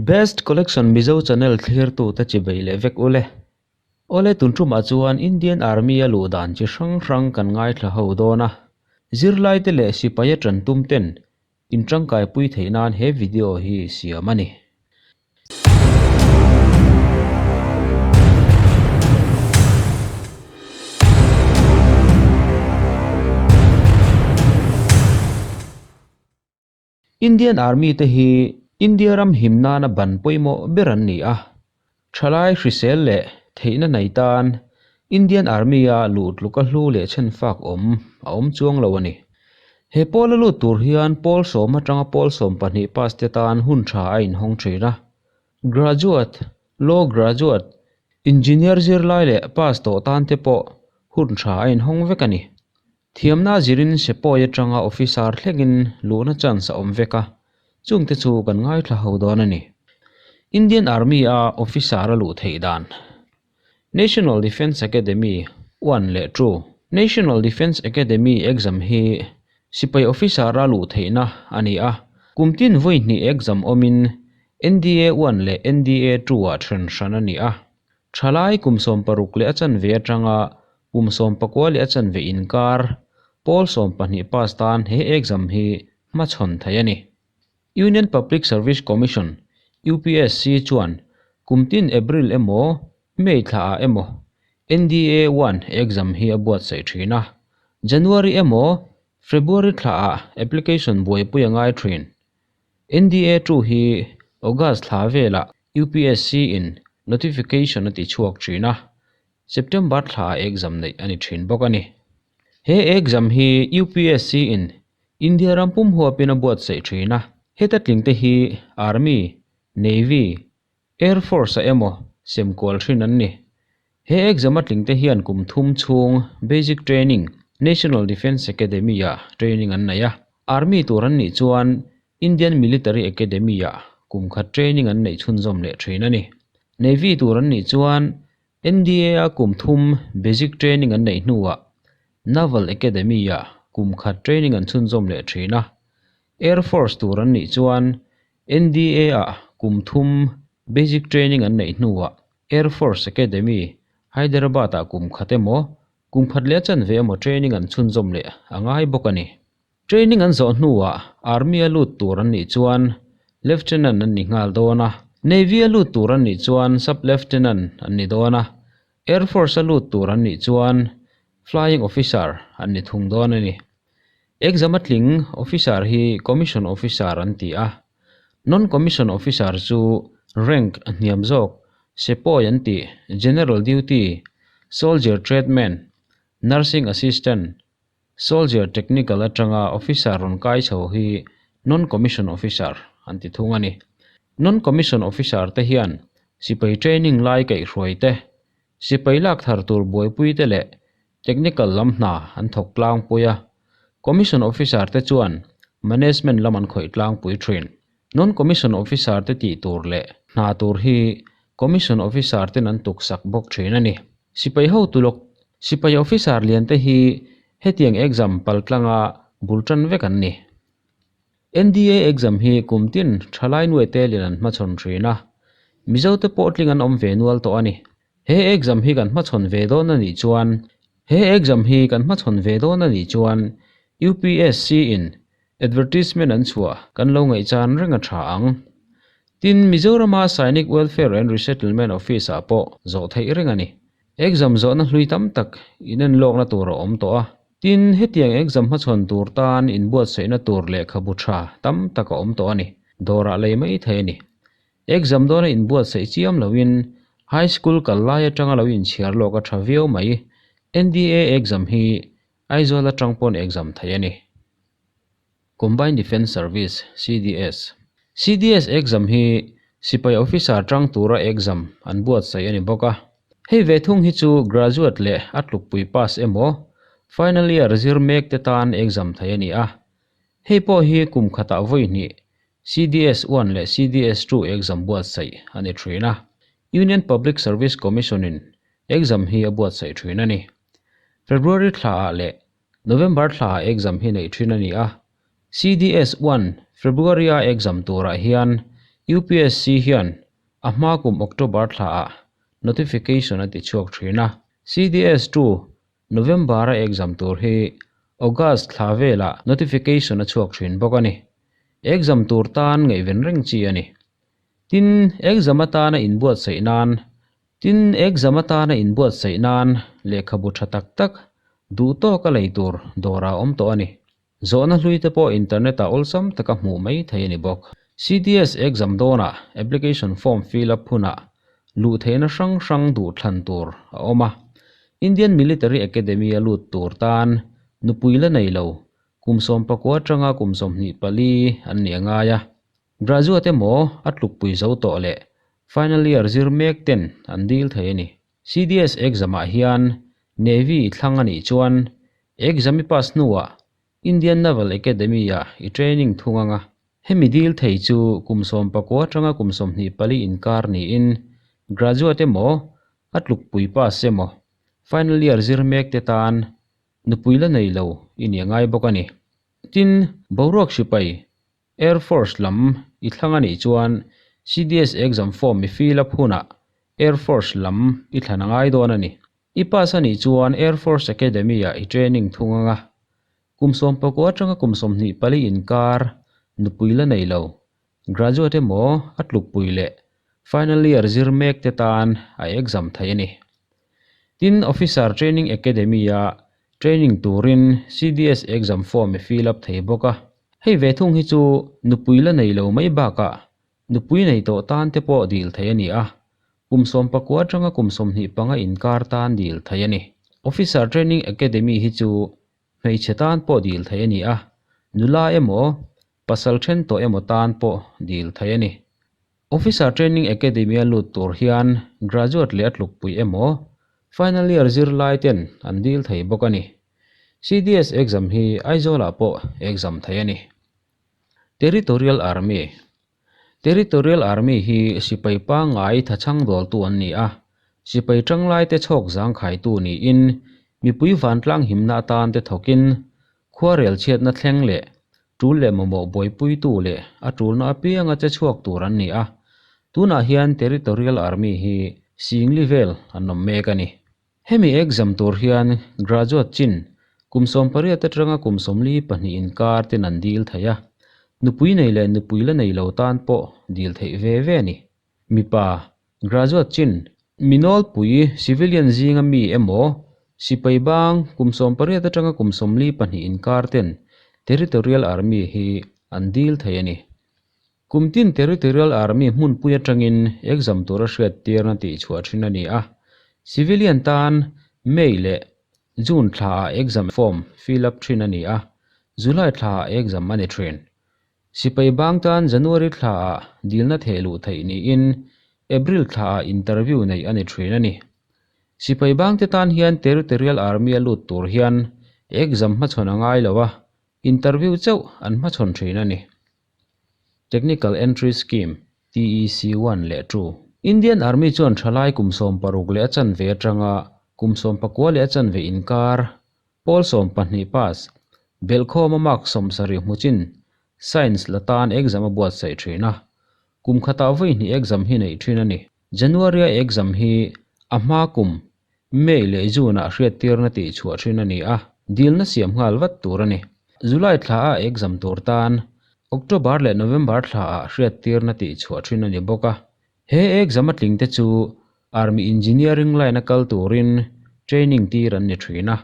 Best Collection Mizo channel thlirtute chibei leh vek ule. Awle tun tumah chuan Indian Army a luh dan chi hrang hrang kan ngaithla ho dawn a. Zirlaite leh sipai a tan tum ten in tangkaipui theih nan he video hi siam a ni. Indian Army te hi India ram him nana ban pawimawh ber an ni a. Thalai hrisel leh theihna nei tan Indian Army a luh tluka hlu leh chhenfak awm a awm chuang lo a ni. He pawl a lut tur hian pawl sawm atanga pawl 12 pass te tan hun tha a inhawng thin a. Graduate, Law graduate, Engineer zirlai leh pass tawh tan te pawh hun tha a inhawng vek a ni. Thiamna zirin sepawi atanga officer thlengin luhna chance a awm vek a, chungte chu kan ngaithla ho dawn a ni. Indian Army a officer a luh theih dan. National Defence Academy 1 leh 2. National Defence Academy exam hi sipai officer a luh theihna a ni a, kum tin vawi hnih exam awmin NDA 1 leh NDA 2 ah then hran a ni a. Thalai kum 16 leh a chanve atanga kum 19 leh a chanve inkar pawl 12 pass tan he exam hi hmachhawn thei a ni. Union Public Service Commission, UPSC, chuan kum tin April emaw May thla ah emaw NDA 1 exam hi a buatsaih thin a. January emaw February thla ah application buaipui a ngai thin. NDA 2 hi August thla velah UPSC in notification a ti chhuak thin a, September thla ah exam neih a ni thin bawk a ni. He exam hi UPSC in India ram pum huapin a buatsaih thin a, heta tling te hi Army, Navy, Air Force ah emaw sem kual thin an ni. He exam a tling te hian kum thum chhung basic training National Defence Academy ah training an nei a, Army tur an nih chuan Indian Military Academy ah kum khat training an neih chhunzawm leh thin a ni. Navy tur an nih chuan NDA a kum thum basic training an neih hnuah Naval Academy ah kum khat training an chhunzawm leh thin a. Air Force tur an nih chuan NDA ah kum thum basic training an neih hnuah Air Force Academy, Hyderabad ah kum khat emaw, kum khat leh a chanve emaw training an chhunzawm leh a ngai bawk a ni. Training an zawh hnuah Army a lut tur an nih chuan Lieutenant an ni nghal dawn a, Navy a lut tur an nih chuan Sub-Lieutenant an ni dawn a, Air Force a lut tur an nih chuan Flying Officer an ni thung dawn a ni. Exam a tling officer hi Commission Officer an ti a, Non-Commission Officer chu rank a hniam zawk, Sepoy an tih, General Duty, Soldier Tradesman, Nursing Assistant, Soldier Technical atanga officer rawn kai chho hi Non-Commission Officer an ti thung a ni. Non-Commission Officer te hian sipai training lai kaihhruai te, sipai lak thar tur buaipui te leh technical lam hna an thawk tlangpui a. Commission Officer te chuan management lam an khawih tlangpui thin. Non-Commission Officer te tih tur leh hna tur hi Commission Officer ten an tuksak bawk thin a ni. Sipai ho tulawk Sipai officer lian te hi hetiang exam paltlanga bul tan vek an ni. NDA exam hi kum tin thalai nuai te lian an hmachhawn thin a, Mizo te pawh tling an awm ve nual tawh a ni. He exam hi kan hmachhawn ve dawn a nih chuan He exam hi kan hmachhawn ve dawn a nih chuan UPSC in advertisement an chhuah kan lo ngaihchan reng a tha ang. Tin, Mizorama Sainik Welfare and Resettlement Office ah pawh zawh theih reng a ni. Exam zawhna hlui tam tak inenlawkna tur a awm tawh a. Tin, hetiang exam hmachhawn tur tan inbuatsaihna tur lehkhabu tha tam tak a awm tawh a ni. Dawrah lei mai thei a ni. Exam dawna inbuatsaih chiam loin high school kal lai atanga lo inchhiar lawk a tha viau mai. NDA exam hi Aizawl atang pawn exam thei a ni. Combined Defence Service, CDS. CDS exam hi sipai officer tang tura exam an buatsaih a ni bawk a. Hei ve thung hi chu graduate leh a tlukpui pass emaw final year zir mek te tan exam thei a ni a. Hei pawh hi kum khatah vawi hnih CDS 1 leh CDS 2 exam buatsaih a ni thin a. Union Public Service Commission in exam hi a buatsaih thin a ni. February thla ah leh November thla ah exam hi neih thin a ni a. CDS 1 February a exam turah hian UPSC hian a hma kum October thlaah notification a tichhuak thin a. CDS 2 November-a exam tur hi August thla velah notification a chhuak thin bawk a ni. Exam tur tan ngaihven reng chi a ni. Tin, exam atana inbuatsaih nan Tin, exam atana inbuatsaih nan lehkhabu tha tak tak duh tawka lei tur dawrah a awm tawh a ni. Zawhna hlui te pawh internet ah awlsam taka hmuh mai thei a ni bawk. CDS exam dawnah application form fill up hunah luh theihna hrang hrang duh thlan tur a awm a. Indian Military Academy a lut tur tan nupui la nei lo kum 14 atanga kum 24 an nih a ngai a. Graduate emaw a tlukpui zo tawh leh final year zir mek ten an dil thei a ni. CDS exam ah hian Navy thlang a nih chuan exam i pass hnuah Indian Naval Academy ah i training thung anga hemi dil thei chu kum 19 atanga kum 24 inkar niin graduate emaw a tlukpui pass emaw final year zir mek te tan nupui la nei lo i nih a ngai bawk a ni. Tin, boruak sipai Air Force lam i thlang a nih chuan CDS exam form i fill up hunah Air Force lam i thlan a ngai dawn a ni. I pass a nih chuan Air Force Academy ah i training thung anga kum 19 atanga kum 24 inkar nupui la nei lo, graduate emaw a tlukpui leh final year zir mek te tan a exam thei a ni. Tin, Officer Training Academy a training turin CDS exam form i fill up thei bawk a. Hei ve thung hi chu nupui la nei lo mai bakah nupui nei tawh tan te pawh dil thei a ni a, kum 19 atanga kum 25 inkar tan dil thei a ni. Officer Training Academy hi chu hmeichhe tan pawh dil thei a ni a, nula emaw, pasal then tawh emaw tan pawh dil thei a ni. Officer Training Academy a lut tur hian graduate leh a tlukpui emaw, final year zirlai ten an dil thei bawk a ni. CDS exam hi Aizawlah pawh exam thei a ni. Territorial Army Territorial Army hi sipai pangngai thachhang dawltu an ni a, sipai tanglaite chhawk zangkhaitu niin mipui vantlang himna atan te thawkin khuarel chhiatna thleng leh tul leh mamawh buaipuitu leh a tulna apianga che chhuak tur an ni a. Tunah hian Territorial Army hi singli vel an awm mek a ni. Hemi exam tur hian graduate chin kum 18 atanga kum 42 inkar ten an dil thei a, nupui nei leh nupui la nei lo tan pawh dil theih ve ve a ni. Mipa, graduate chin, mi nawlpui civilian zinga mi emaw sipai bang kum 18 atanga kum 42 inkar ten Territorial Army hi an dil thei a ni. Kum tin Territorial Army hmunpui atangin exam tura hriat tirna tih chhuah thin a ni a. Civilian tan May leh June thlaah exam form fill up thin a ni a, July thlaah exam a ni thin. Sipai bang tan January thlaah dilna theh luh theih niin April thlaah interview neih a ni thin a ni. Sipai bangte tan hian Territorial Army a lut tur hian exam hmachhawn a ngai lo a, interview chauh an hmachhawn thin a ni. Technical Entry Scheme, TEC, 1 leh 2. Indian Army chuan thalai kum 16 leh a chanve atanga kum 19 leh a chanve inkar pawl 12 pass belhkhawm a mark 70 hmuchin Science la tan exam a buatsaih thin a. Kum khatah vawi hnih exam hi neih thin a ni. January-a exam hi a hma kum May leh June-ah hriattirna tih chhuah thin a ni a, dilna siam nghal vat tur a ni. July thlaah exam tur tan October leh November thlaah hriattirna tih chhuah thin a ni bawk a. He exam a tling te chu Army Engineering line a kal turin training tir an ni thin a.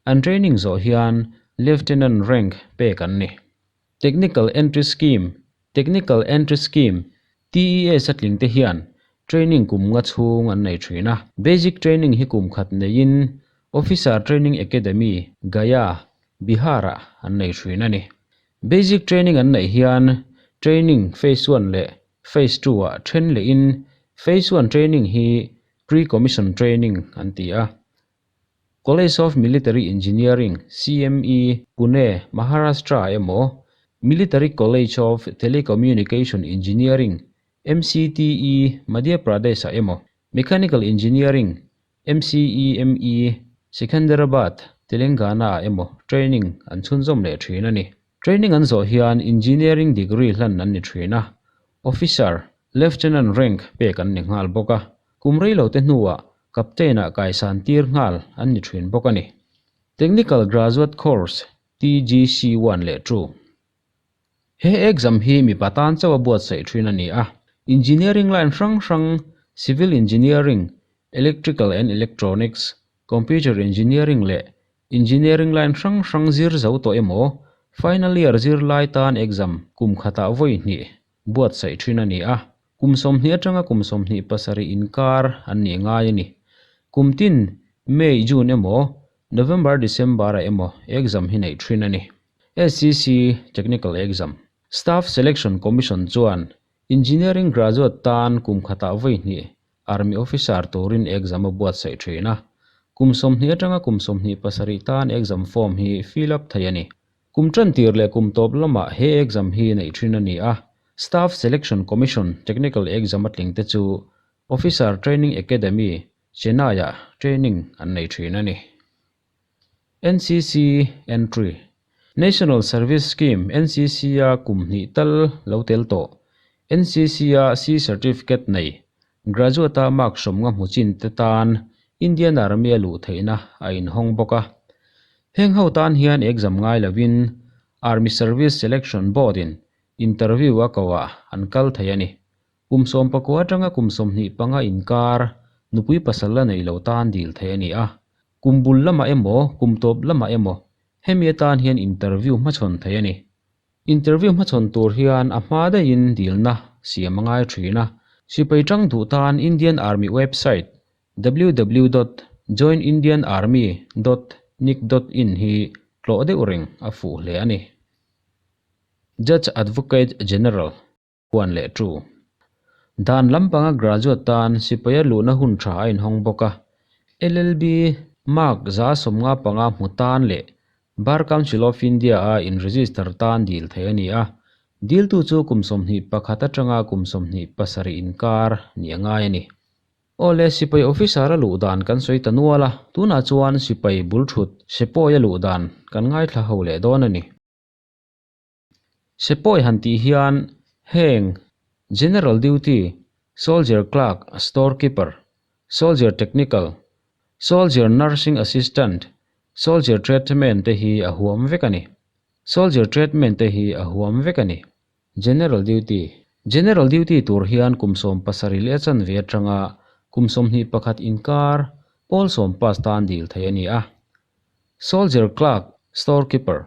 An training zawh hian Lieutenant rank pek an ni. Technical Entry Scheme, Technical Entry Scheme, TES a tling te hian training kum nga chhung an nei thin a. Basic training hi kum khat neiin Officer Training Academy, Gaya, Bihar-ah an nei thin a ni. Basic training an neih hian training phase 1 leh phase 2-ah then lehin phase 1 training hi pre-commission training an ti a. College of Military Engineering, CME, Pune, Maharashtra emaw Military College of Telecommunication Engineering, MCTE, Madhya Pradesh-ah emaw Mechanical Engineering, MCEME, Secunderabad, Telangana-ah emaw training an chhunzawm leh thin a ni. Training an zawh hian engineering degree hlan an ni thin a. Officer, Lieutenant rank pek an ni nghal bawk a, kum rei lo te hnuah Captain-ah kaisan tir nghal an ni thin bawk a ni. Technical Graduate Course, TGC 1 leh 2. He exam hi mipa tan chauh a buatsaih thin a ni a, Engineering line hrang hrang, Civil Engineering, Electrical and Electronics, Computer Engineering leh Engineering line hrang hrang zir zo tawh emaw, Final Year zirlai tan exam kum khatah vawi hnih buatsaih thin a ni a, kum 20 atanga kum 27 inkar an nih ngai a ni. Kum tin May, June emaw, November, December ah emaw exam hi neih thin a ni. SCC Technical Exam, Staff Selection Commission chuan Engineering graduate tan kum khatah vawi hnih Army Officer turin exam a buatsaih thin a, kum 20 atanga kum 27 tan exam form hi fill up thei a ni. Kum tan tir leh kum tawp lamah he exam hi neih thin a ni a, Staff Selection Commission Technical Exam a tling te chu Officer Training Academy, Chennai-ah training an nei thin a ni. NCC Entry, National Service Scheme, NCC-a kum hnih tal lo tel tawh, NCC-a C Certificate nei, graduate-a mark sawmnga hmu chin te tan Indian Army-a luh theihna a inhawng bawk a. Heng ho tan hian exam ngai lovin Army Service Selection Board-in interview a koh-ah an kal thei a ni. Kum 19 atanga kum 25 inkar nupui pasal la nei lo tan dil thei a ni a. Kum bul lamah emaw, kum tawp lamah emaw hemi atan hian interview hmachhawn thei a ni. Interview hmachhawn tur hian a hma daihin dilna siam a ngai thin a. Sipai tang duh tan Indian Army website www dot joinindianarmy dot nic dot in hi tlawh deuh reng a fuh hle a ni. Judge Advocate General. Huan leh tu. Dan lampanga graduate tan sipaia luhna hun tha a inhawng bawk a. LLB mark 75 hmu tan leh Bar Council of India a in-register tan dil thei a ni a. Diltu chu kum 21 atanga kum 27 inkar ni a ngai a ni. Awle, sipai officer a luh dan kan sawi ta nual a, tunah chuan sipai bul thut sepawi a luh dan kan ngaithla ho leh dawn a ni. Sepawi han tih hian heng General Duty, Soldier Clerk, Storekeeper, Soldier Technical, Soldier Nursing Assistant, Soldier Tradesman te hi a huam vek a ni. Soldier Tradesman te hi a huam vek a ni. General Duty, General Duty tur hian kum 17 leh chanve atanga kum 21 inkar pawl sawm pass tan dil theih a ni a. Soldier Clerk, Storekeeper,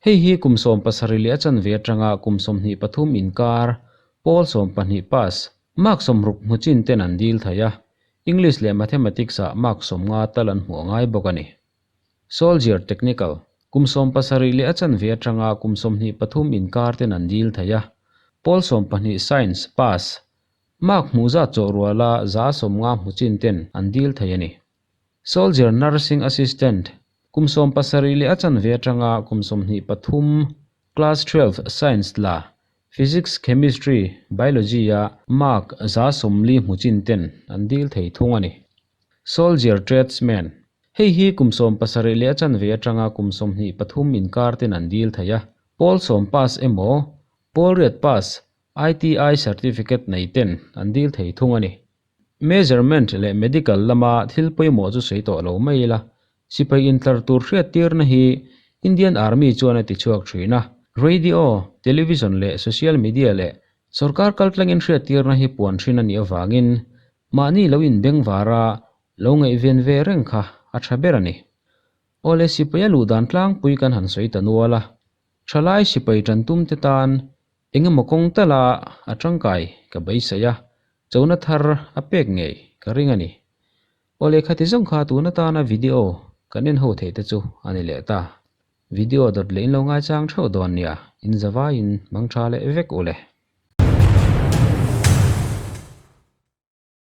Hei hi kum 17 leh a chanve atanga kum 23 inkar pawl 12 pass, mark 60 hmu chin ten an dil thei a, English leh Mathematics ah mark 50 tal an hmuh a ngai bawk a ni. Soldier Technical, Kum 17 leh a chanve atanga kum 23 inkar ten an dil thei a, pawl 12 Science pass, mark hmuh zat chawh ruala 50% hmu chin ten an dil thei a ni. Soldier Nursing Assistant, kum 17 leh a chanve atanga kum 23, Class 12 Science la, Physics, Chemistry, Biology a mark 40% hmu chin ten an dil thei thung a ni. Soldier Tradesman, Hei hi kum 17 leh a chanve atanga kum 23 inkar ten an dil thei a, pawl sawm pass emaw, pawl riat pass, ITI certificate nei ten an dil thei thung a ni. Measurement leh medical lama thil pawimawh chu sawi tawh lo mai ila, sipai intlar tur hriattirna hi Indian Army chuan a tichhuak thin a, radio, television leh social media leh sorkar kaltlangin hriattirna hi puan thin a nih avangin mahni lo inbengvar a lo ngaihven ve reng kha a tha ber a ni. Awle sipaia luh dan tlangpui kan han sawi ta nual a, thalai sipai tantum te tan engemaw kawng tala a tangkai ka beisei a, chona thar a pek ngei ka ring a ni. Awle khati zawng kha tun atana video kan en ho theih te chu a ni leh ta. Video dawt leh in lo ngaichang theuh dawn nia, in zavaiin mang tha leh vek u le.